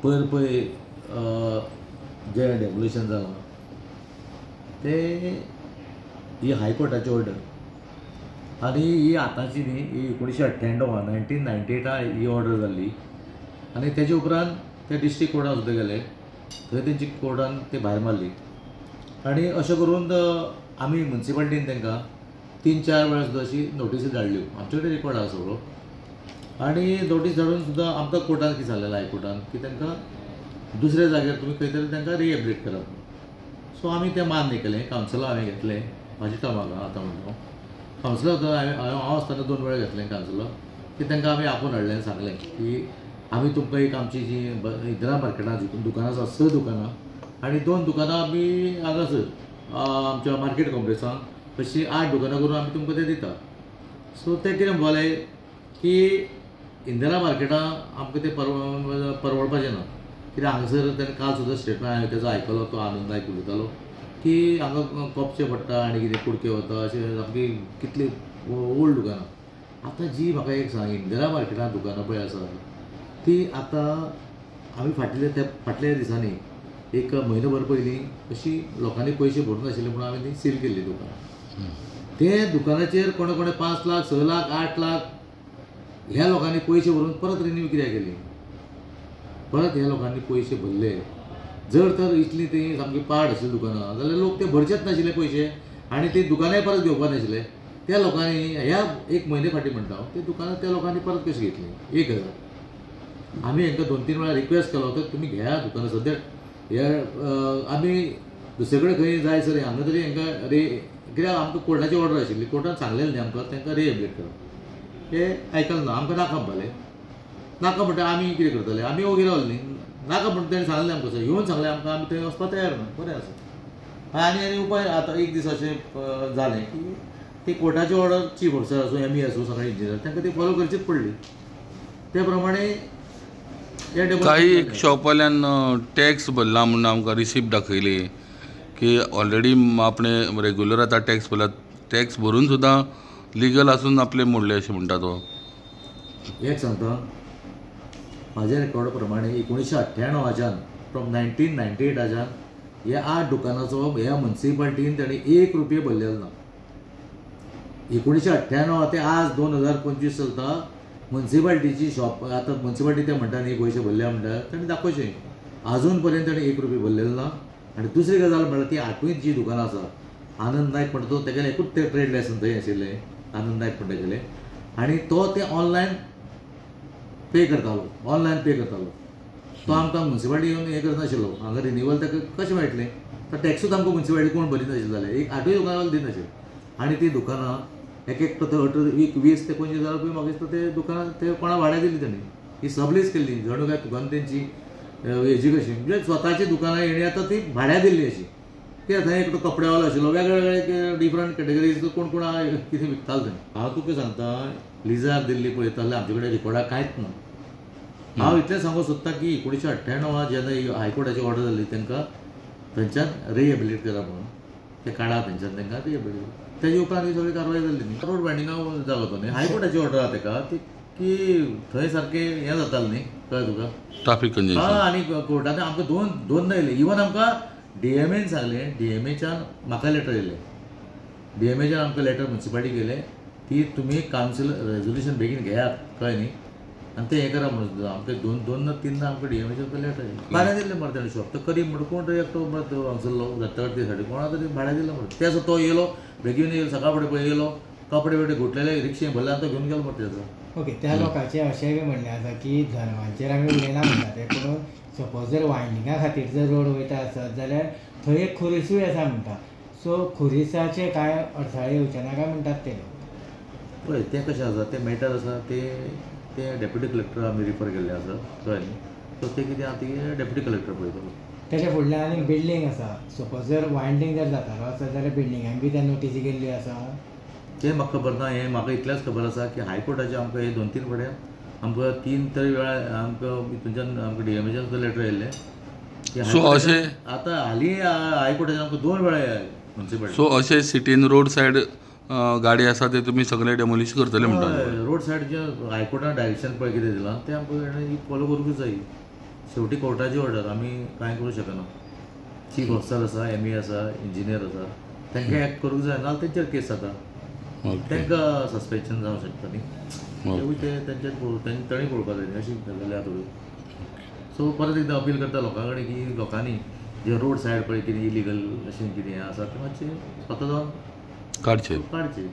पयर पळय जें डेमोलिशन जालां तें ही हायकोर्टाची ऑर्डर आनी ही आतांची न्ही, ही 1998 1998 ही ऑर्डर जाल्ली आनी तेजे उपरांत ते डिस्ट्रिक्ट कोर्टान सुद्दां गेले, थंय तेंची कोर्टान ते भायर मारली आनी अशें करून आमी मुन्सिपाल्टीन तांकां 3-4 वेळा सुद्दां अशी नोटीसी धाडल्यो, आमचे कडेन रिकॉर्ड आसा सगळो. आनी नोटीस धाडून सुद्दां आमकां कोर्टान कितें सांगलेलें हायकोर्टान की तांकां दुसऱ्या जाग्यार तुमी खंय तरी तांकां रिहेबिलिटेट करात. सो आमी तें मान्य केलें, कावन्सिलां हांवें घेतलें, म्हाजी टर्म आतां म्हणटा कावन्सिलां हांवें हांव आसतना 2 वेळा घेतलें कावन्सिलां की तांकां आमी आपोवन हाडलें आनी सांगलें की आमी तुमकां एक आमची जी इंदिरा मार्केटान दुकानां आसा 6 दुकानां आनी 2 दुकानां आमी हांगासर आमच्या मार्केट कॉम्प्लेक्सान अशीं 8 दुकानां करून आमी तुमकां तें दिता. सो ते कितें म्हणपाक की इंदिरा मार्केटान आमकां तें परवडपाचें ना, कित्याक हांगासर तेणें काल सुद्दां स्टेटमेंट हांवें तेजो आयकलो, तो आनंद नायक उलयतालो की हांगा कोपचे पडटा आनी कितें कुडके वता अशें सामकी कितली ओल्ड दुकानां. आतां जी म्हाका एक सांग, इंदिरा मार्केटान दुकानां पळय आसा ती आतां आमी फाटल्या त्या फाटल्या दिसांनी एक म्हयनो भर पयलीं अशी लोकांनी पयशे भरूंक नाशिल्ले म्हणून हांवें ती सील केल्ली दुकानां. ते दुकानाचेर कोणे कोणे 5 लाख 6 लाख 8 लाख ह्या लोकांनी पयशे भरून परत रिन्यू कित्याक केली, परत ह्या लोकांनी पयशे भरले. जर तर इतली ती सामकी पाड आशिल्ली दुकानां जाल्यार लोक ते भरचेच नाशिल्ले पयशे आनी ती दुकानांय परत घेवपा नाशिल्ले. त्या लोकांनी ह्या एक म्हयने फाटीं म्हणटा हांव, ती दुकानां त्या लोकांनी परत कशी घेतली. एक गजाल आमी हांकां 2-3 वेळा रिक्वेस्ट केलो तर तुमी घेया दुकानां सद्या हे आमी दुसरे कडेन खंय जाय सर हांगा तरी हांकां रे, कित्याक आमकां कोर्टाची ऑर्डर आशिल्ली, कोर्टान सांगलेलें न्ही आमकां तांकां रिहेबिलिटेट करा, ते आयकलें ना. आमकां नाका म्हणपालें, नाका म्हणटा आमी कितें करतले, आमी ओगी रावले न्ही. नाका म्हणटा तेणें सांगलें आमकां, सर येवन सांगलें आमकां, आमी थंय वचपाक तयार ना, बरें आसा. आनी आनी उपाय आतां एक दीस अशें जालें की ती कोर्टाची ऑर्डर चीफ ऑफिसर आसूं एम ई आसूं सगळे इंजिनियर तांकां ती फॉलो करचीच पडली. ते प्रमाणे काही एक शॉपवाल्यान टॅक्स भरला म्हणून आमकां रिसिप्ट दाखयली की ऑलरेडी आपणे रेगुलर आतां टॅक्स भरला, टॅक्स भरून सुद्दां लिगल आसून आपले मोडले अशें म्हणटा तो. एक सांगता, म्हाज्या रेकॉर्डा प्रमाणे 1998 फ्रॉम 1998 ह्या 8 दुकानाचो ह्या मुन्सिपाल्टीन ताणें 1 रुपया भरलेलो ना. 1998 ते आज 2025 चलता. मुन्सिपाल्टीची शॉप आतां मुन्सिपाल्टी ते म्हणटा न्ही पयशे भरले म्हणटा, ताणें दाखोवचें आजून पर्यंत ताणें 1 रुपया भरलेलो ना. आनी दुसरी गजाल म्हणल्यार ती 8वीं जी दुकानां आसा, आनंद नायक म्हणटा तो तेगेलें एकूच तें ट्रेड लायसन्स थंय आशिल्लें, आनंद नायक म्हणटा तेगेलें, आनी तो तें ऑनलायन पे करतालो, ऑनलायन पे करतालो. तो आमकां मुन्सिपाल्टी येवन हें करनाशिल्लो, हांगा रिन्युअल ताका कशें मेळटलें, तर टॅक्सूच आमकां मुन्सिपाल्टी कोण भरिनाशिल्ले जाल्यार एक 8वीं दुकानां दिनाशिल्लें. आनी ती दुकानां एक एक तो 1 20 ते 25 हजार रुपये म्हाका दिसता ते दुकानां ते कोणा भाड्याक दिली तेणी, ही सबलीज केल्ली जणू काय दुकान तेंची हेजी कशी, म्हणजे स्वताची दुकानां हेणी आतां ती भाड्याक दिल्ली अशी. कित्याक थंय एकटो कपड्यावालो आशिल्लो, वेगळे वेगळे डिफरंट कॅटेगरीज कोण कोण कितें विकतालो थंय. हांव तुका सांगता, लिजार दिल्ली पळयता जाल्यार आमचे कडेन रिकॉर्डाक कांयच ना. हांव इतलें सांगूंक सोदता की 1998 जेन्ना हायकोर्टाची ऑर्डर जाल्ली तांकां थंयच्यान रिहेबिलिटेट करा म्हणून ते काडा थंयच्यान तांकां रिहेबिलिटेट, तेजे उपरांत ही सगळी कारवाय जाल्ली न्ही. रोड बायंडिंगा जालो तो न्ही, हायकोर्टाची ऑर्डर आसा ताका ती की थंय सारकें हें जातालें न्ही, कळ्ळें तुका, ट्राफीक कंजेशन. हा, आनी कोर्टान आमकां दोनदा येयलें. इवन आमकां डीएमएन सांगलें, डीएमएच्यान म्हाका लेटर येयलें, डीएमएच्यान आमकां लेटर मुन्सिपाल्टी गेलें की तुमी कावन्सील रेजोल्युशन बेगीन घेयात, कळ्ळें न्ही, आनी तें हें करा म्हणून सुद्दां आमकां दोन 3 आमकां डीएमएच्यान लेटर येयलें. भाड्याक दिल्लें मरे तेणें शॉप, तो करीम म्हणून कोण तरी एकटो मरे तो हांगसरलो दत्तगड ते सायडीन कोणा तरी भाड्याक दिलें मरे. तेजो तो येयलो बेगीन येयलो, सकाळ फुडें पळय येयलो, कपडे बिपडे घुटलेले रिक्षे भरले आनी तो घेवन गेलो मरे तेजो. ओके, त्या लोकांचें अशेंय बी म्हणणें आसा की धर्मांचेर आमी उलयना म्हणटा ते, पूण सपोज जर वायंडिंगा खातीर जर रोड वयता आसत जाल्यार थंय एक खुरिसूय आसा म्हणटा, सो खुरिसाचे कांय अडथळे येवचे ना काय म्हणटात ते लोक. पळय तें कशें आसा, तें मॅटर आसा ते डेप्युटी कलेक्टर आमी रिफर केल्लें आसा, कळ्ळें न्ही. सो तें कितें आसा ती डेप्युटी कलेक्टर पळयतलो. तेच्या फुडल्यान आनीक बिल्डींग आसा, सपोज जर वायंडींग जर जातालो आसत जाल्यार बिल्डिंगांक बी त्या नोटीसी गेल्ल्यो आसा. तें म्हाका खबर ना, हें म्हाका इतलेंच खबर आसा की हायकोर्टाचें आमकां हे 2-3 फावटी आमकां 3 तरी वेळा आमकां हितूनच्यान आमकां डीएमएच्यान सुद्दां लेटर येयल्लें. सो अशें आतां हालीं हायकोर्टाच्यान आमकां 2 वेळा मुन्सिपाल्टी. सो अशें सिटीन रोड सायड गाडी आसा ते तुमी सगळे डेमोलिश करतले म्हणटा? रोड सायड जे हायकोर्टान डायरेक्शन पळय कितें दिलां तें आमकां फॉलो करूंकूच जाय. शेवटी कोर्टाची ऑर्डर, आमी कांय करूं शकना. चीफ ऑफिसर आसा, एम ई आसा, इंजिनियर आसा, तांकां एक्ट करूंक जाय, नाजाल्यार तेंचेर केस जाता, तांकां सस्पेन्शन जावंक शकता न्ही. तेवूय ते तेंच्यान तांणी पळोवपाक जाय न्ही अशी गजाली आहा थोड्यो. सो परत एकदां अपील करता लोकां कडेन की लोकांनी जे रोड सायड पळय कितें इलिगल अशें कितें आसा तें मातशें स्वता जावन काडचें काडचें.